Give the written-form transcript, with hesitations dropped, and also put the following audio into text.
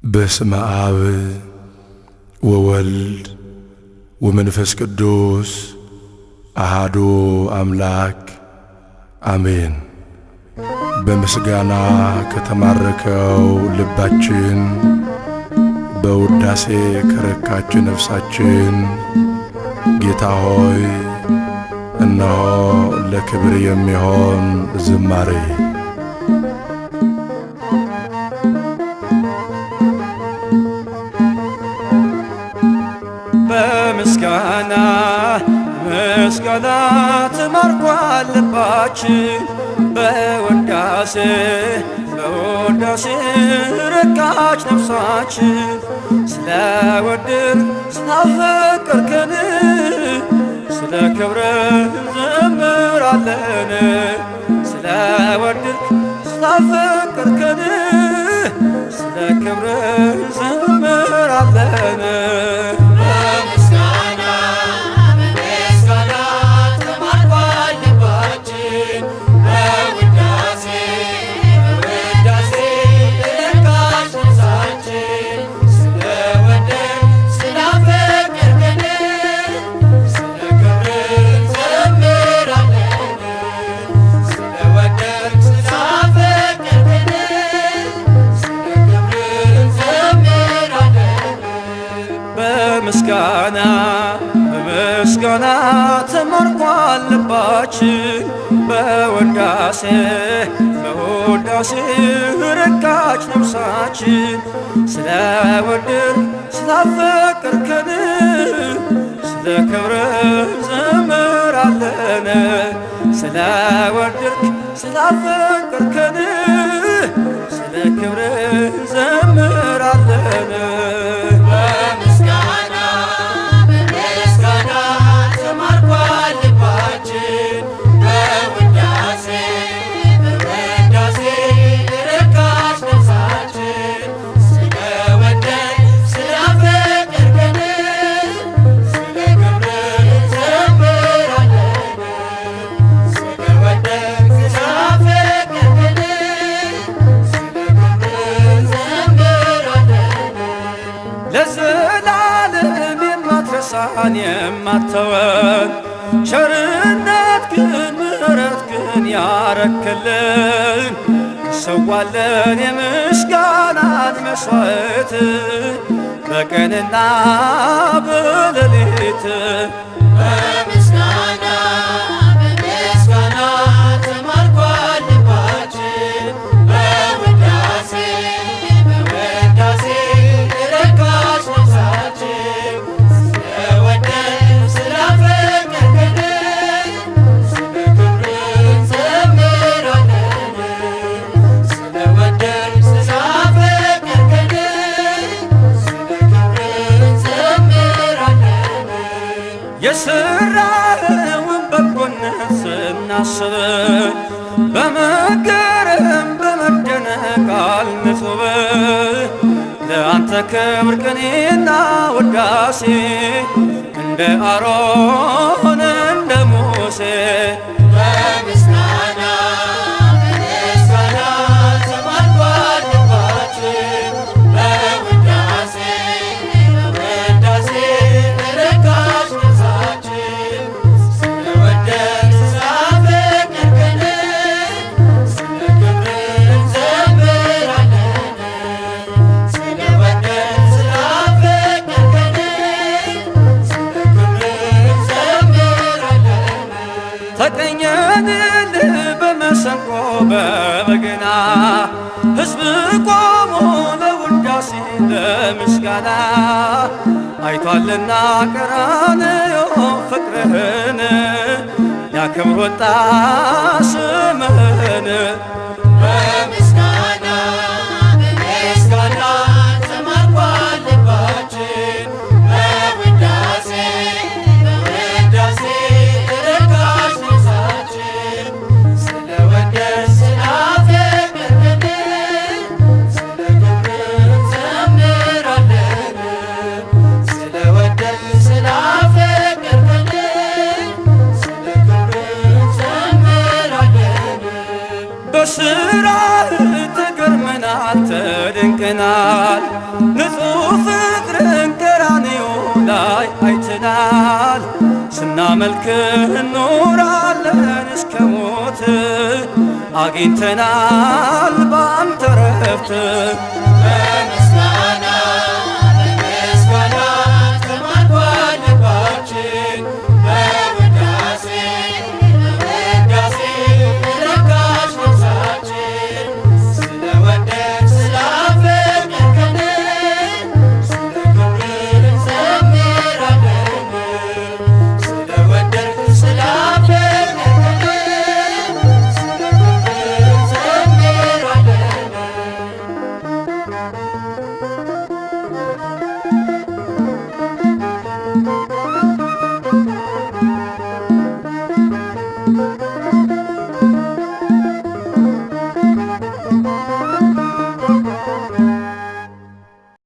በስመ አብ ወወልድ ወመንፈስ ቅዱስ አሃዱ አምላክ አሜን። በምስጋና ከተማረከው ልባችን፣ በውዳሴ ከረካች ነፍሳችን፣ ጌታ ሆይ እነሆ ለክብር የሚሆን ዝማሬ። በምስጋና ምስጋና ተማርኳል ልባችን፣ በውዳሴ በውዳሴ ረካች ነፍሳችን። ስለወደድክ ስላፈቀርከን ስለ ክብርህ እንዘምራለን። ስለወደድክ ስላፈቀርከን ስለ ክብርህ እንዘምራለን። በምስጋና በምስጋና ተማርኳል ልባችን፣ በውዳሴ በውዳሴ ረካች ነፍሳችን። ስለወደድክ ስላፈቀርከን ስለ ክብርህ እንዘምራለን። ስለወደድክ ስላፈቀርከን ስለ ክብርህ እንዘምራለን። በምስጋና በምስጋና ተማርኳል ልባችን፣ በውዳሴ በውዳሴ ረካች ነፍሳችን። ስለወደድክ ስላፈቀርከን ስለ ክብርህ እንዘምራለን። ስለወደድክ ስላፈቀርከን ስለ ክብርህ እንዘምራለን። በምስጋና በምስጋና ተማርኳል ልባችን፣ በውዳሴ በውዳሴ ረካች ነፍሳችን። ስለወደድክ ስላፈቀርከን ስለ ክብርህ እንዘምራለን። ስለወደድክ ስላፈቀርከን ስለ ክብርህ እንዘምራለን። ለዘላለም የማትረሳን የማትተወን፣ ቸርነት ግን ምሕረት ግን ያረክልን፣ እንሰዋለን የምስጋናን መስዋዕት በቀንና በሌሊት። በምስጋና በምስጋና ተማርኳል ልባችን፣ በውዳሴ በውዳሴ ረካች ነፍሳችን። ስለወደድክ ስላፈቀርከን ስለ ክብርህ እንዘምራለን። ስለወደድክ ስላፈቀርከን ስለ ክብርህ እንዘምራለን። የሥራኸውን በጎነት ስናስብ በመገረም በመደነቅ አንጹብ። ለአንተ ክብር ቅኔና ውዳሴ እንደ አሮን እንደ ሙሴ። በምስጋና በምስጋና ተማርኳል ልባችን፣ በውዳሴ በውዳሴ ረካች ነፍሳችን። ስለወደድክ ስላፈቀርከን ስለ ክብርህ እንዘምራለን። ስለወደድክ ስላፈቀርከን ስለ ክብርህ እንዘምራለን። ተቀኘንልህ በመሰንቆ በበገና፣ ሕዝብ ቆሞ ለውዳሴ ለምስጋና፣ አይቷልና ቀራንዮ ፍቅርህን ያከብር ወጣ ስምህን። በምስጋና በምስጋና ተማርኳል ልባችን፣ በውዳሴ በውዳሴ ረካች ነፍሳችን። ስለወደድክ ስላፈቀርከን ስለ ክብርህ እንዘምራለን። ስለወደድክ ስላፈቀርከን ስለ ክብርህ እንዘምራለን። በስ ንጹሕ ፍቅርን ቀራንዮ ላይ አይተናል። ስናመልክህ እንኖራለን እስከ ሞት፣ አግኝተናል ባንተ ረፍት።